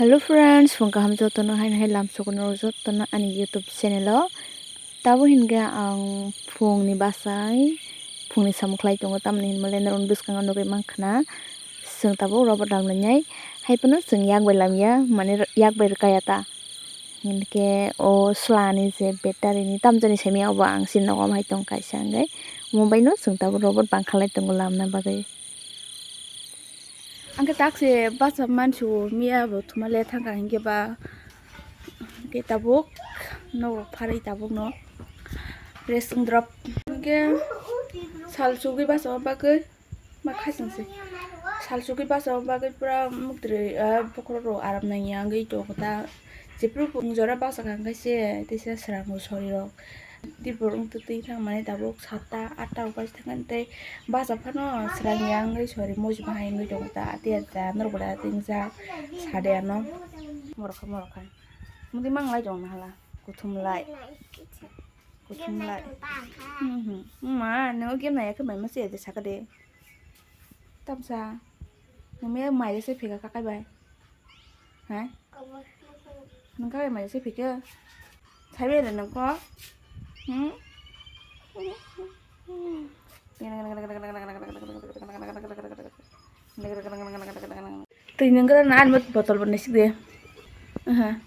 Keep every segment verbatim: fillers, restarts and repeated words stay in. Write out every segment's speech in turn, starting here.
Hello friends, phung kaham jotono, haino hai lamsogo norok jotono ani YouTube channel o. Tabuk hinkhe ang phungni bachai, phungni samung khlai tongo, tamni hinmale norokni bwskango nugwi mankha na, chwng tabuk robot lamlainai, haiphano chwng yak bai lamya, mane yak bai rwkaya ta. Hinkhe o chwlani je battery ni tamjani simi obo ang chini nogo hai tong kaisa hinkhe, omo baino chwng tabuk robot bangkha lai tongo lamna bagwi. Angkhe tak se bachap mansu miya bo thuma le thangkha hinkhe ba, hinkhe tabuk nogo pharwi tabuk no rest wng drop. Hinkhe sal chugwi bachama bagwi ma khasing se. Sal chugwi bachama bagwi pura muktwi, ah, bokhorok rok aram nangya wngwi tongo ta. Jephru jora bachakha hinkhe se teisa swrang bo sori rok. Dibor wngtwi twi thangmani tabuk satta atta rok baji thangkha tei bacha phano swrang ya wngwi sori moji bahai wngwi tongo ta ati ata norok bwlai ati wngjak sade ano morokha morokha mudi manglai tongo hala kuthum lai kuthum lai. Mhm. Ma nwngo game nai khe mai ma se de saka de tamsa numi mai se phega kakai bai hai. Nung kha bai mai se phikhe. Sai bai le nung kho. Hmm? Twi nung khe na an botol bo naisik de. Aha.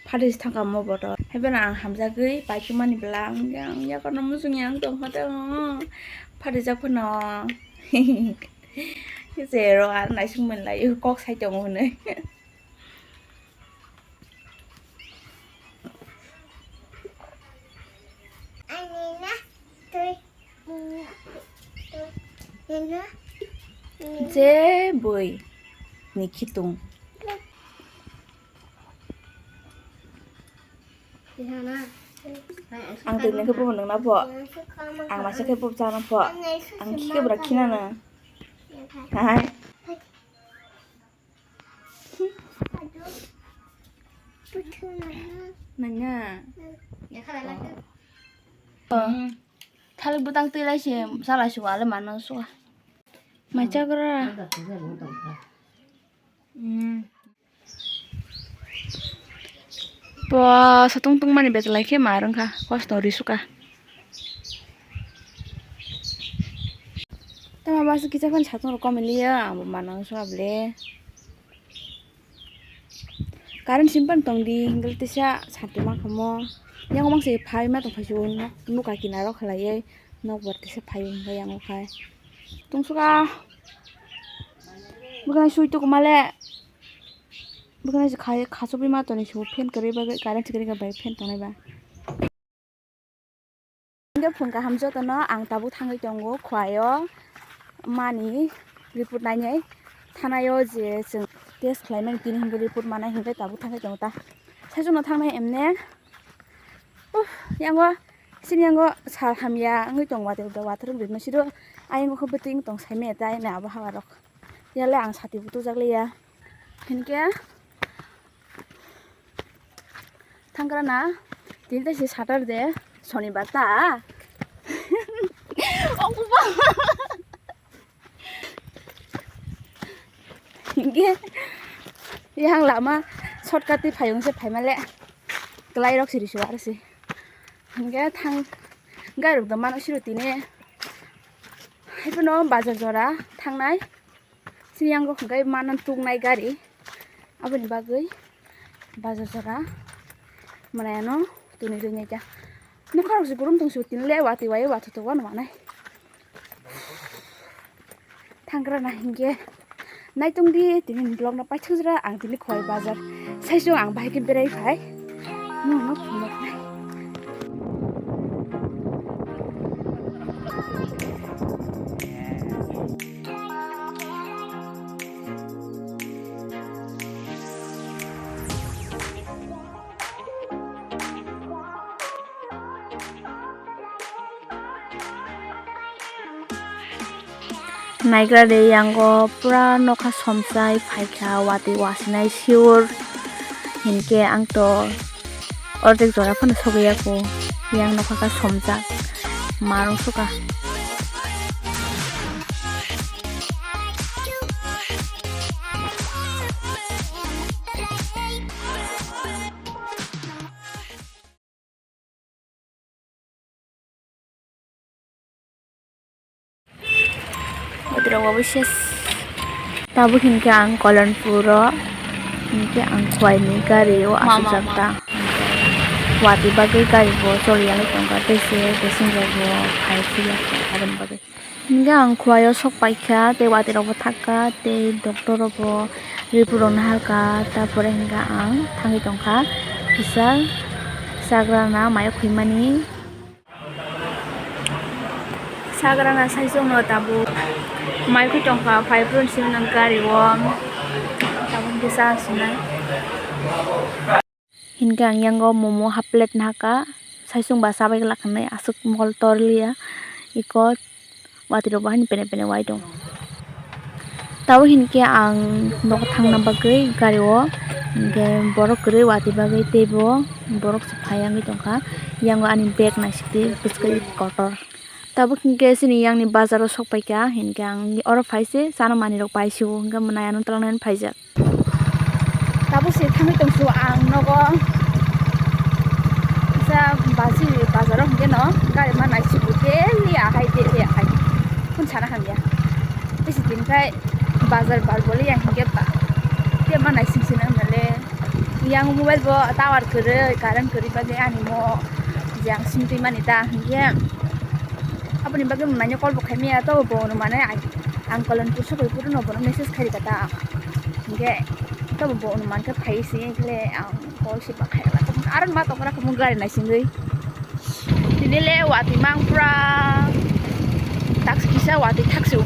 Phatwi se thangkha mo botol. Hai bana ang hamjagwi paikhe mani bwla ang yang yakarno muchung yang tong kha tong. Phatwi jak phano. Khe se ro ar naisik mani lai kok sai tongo hwnwi. Je boi ni khitung. Ang twi nang khe bubo nang na pho. Ang masa khe bubo cha na pho. Ang khikhe bwra khina na. Hai. Nanya. Thalik bwtang twi lai se chala se wale mano suka. Mai chagra. Hmm. Bo satung tungmani betalai khe ma rwngkha kosto ri suka. Tama bas kisa phano satung rok komiliya ang bo mano suka ble. Current simpan tong di hingle tisa sati ma khamo. Yang mangse phai ma tong phai su nuka kinaro khalai nok bar tisa phai hingle yang okhai. Tungsuka. Bukan sui tu kumale. Bwkhani se khai khachukgwi ma toni se fan kwrwi bagwi current kwrwi bai fan tongnai ba. Hwnkhe phung kaham jotono ang tabuk thangwi tongo Khowai o mani report nainai thana o je chwng test khlaimani tini hwnkhe report manai hwnkhe tabuk thangwi tongo ta saichung no thangnai emne. Uff, yango sini yango sal hamya wngwi tongo watwi watwi rok rwino siro ayang khe bwtwi wng tong saimanya ta ayang abo hawa rok. Yale ang sati bo tujak liya. Hinkhe thangkra na tini tei se Saturday, Sonibar ta. Ongkuba. Hinkhe yang lama shortcut tei phayung se phaimale. Kwlai rok siri su aro se. Hinkhe thang gari rok da mano siro tini. Haiphano bazar jora thangnai. Sini yang rok hwnkhe manan tuknai gari. Aboni bagwi bazar jora manai ano tuni rwinai kha. Nokha rok se gurum tong se tini le watwi wai watwi tongo ano manai. Thangkra na hinkhe naitung di tini vlog no paithak jora ang tini Khowai bazar saichung ang bahai khe berai phai. Nokno phunuknai. Naigra de yango pura nokha somsai phaikha watwi wasinai sure hinkhe ang to ordek jora phano sogwi ya kho yang nokha kha somjak marung sukha. Tabuk hinkhe ang Kalanpur o, hinkhe ang Khowai ni gari o asukjak ta. Watwi bagwi gari bo choli yangwi tongkha, tei se passenger bo phai phiya aboni bagwi. Hinkhe ang Khowai o sok paikha, tei watwi rok bo thakha, tei doctor rok bo report rok naharkha, ta pore hinkhe ang thangwi tongkha kisa chagrana mayo khwimani. Chagrana saichung no tabuk mai khwi tongkha, phai phuru simi nang gari o tabuk kisa sinai. Hinkhe ang yango momo half plate nahaka, saichung ba chabai glak hinwi aswk mokol torliya, iko watwi rok bo haino pene pene wai tongo. Tabuk hinkhe ang nogo thangna bagwi gari o, hinkhe borok kwrwi watwi bagwi teibo borok se phai wngwi tongkha. Yango ani bag naisik twi bwskhe kotor. Tabuk hinkhe chini yang ni bazar o sok paikha, hinkhe ang oro phai se chana manwi rok pai se o, hinkhe mwnai ano twlang nani phaijak. Tabuk se thangwi tong su ang nogo. Kisa baji bazar o hinkhe no gari ma naisik o daily ahai daily ahai. Phone sana hamya. Bisi din khai bazar bar bole yang hinkhe ba. Te ma naisik sina male. Yang mobile bo tower kwrwi, current kwrwi bagwi ani mo jang sim twi mani ta hinkhe. Aboni bagwi mwnai no call bo khai maya to bo no mane. Ang Kalanpur sokoi phuru no bono message khairikha ta. Hinkhe tobo bo anuman khe phai se hinkhe ang call se ba khairokha. Aro ma tongkha khe gari naisingwi. Tini le watwi mang pura taksi kisa watwi thaksu.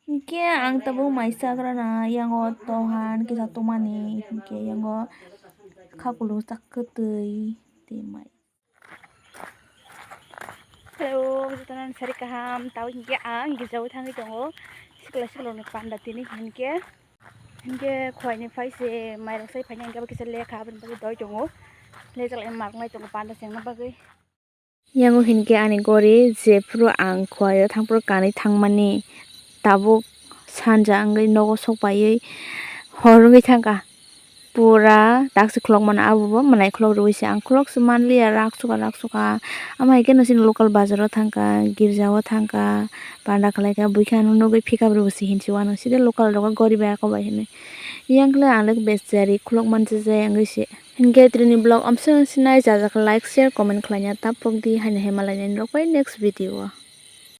Hinkhe ang tabuk mai chagrana yango tohan kisa tongmani, hinkhe yango khakulo chak kwtwi tei mai. Hello, jotono sari kaham. Tabuk hinkhe ang girjao thangwi tongo, sikla siklorokni panda tini hinkhe, hinkhe Khowai ni phai se mairok sai phaina hinkhe abo kisa lekha aboni bagwi doi tongo, lejak lai marwk nai tongo panda chengna bagwi. Yango hinkhe ani gori, jephuru ang Khowai o thangphuru kanwi thangmani, tabuk sanja wngwi nogo sok paiwi hor wngwi thangkha. Pura taksi khulok mano, abo bo mwnai khulok rwui se ang khulok se manliya, rak sukha, rak sukha. Amo hai kheno chini local bazar o thangkha, girja o thangkha, panda khlaikha, buikhe ano nugwi pick up rwui se hinwi se uanw side local rok o gori bai ako bai hinwi. Yang khlai ang le bechari khulok manjajai wngwi se. Hinkhe tini vlog amswk sinai, jajak like, share, comment khlaina ta pokdi, haino hai malainai rok bai next video o.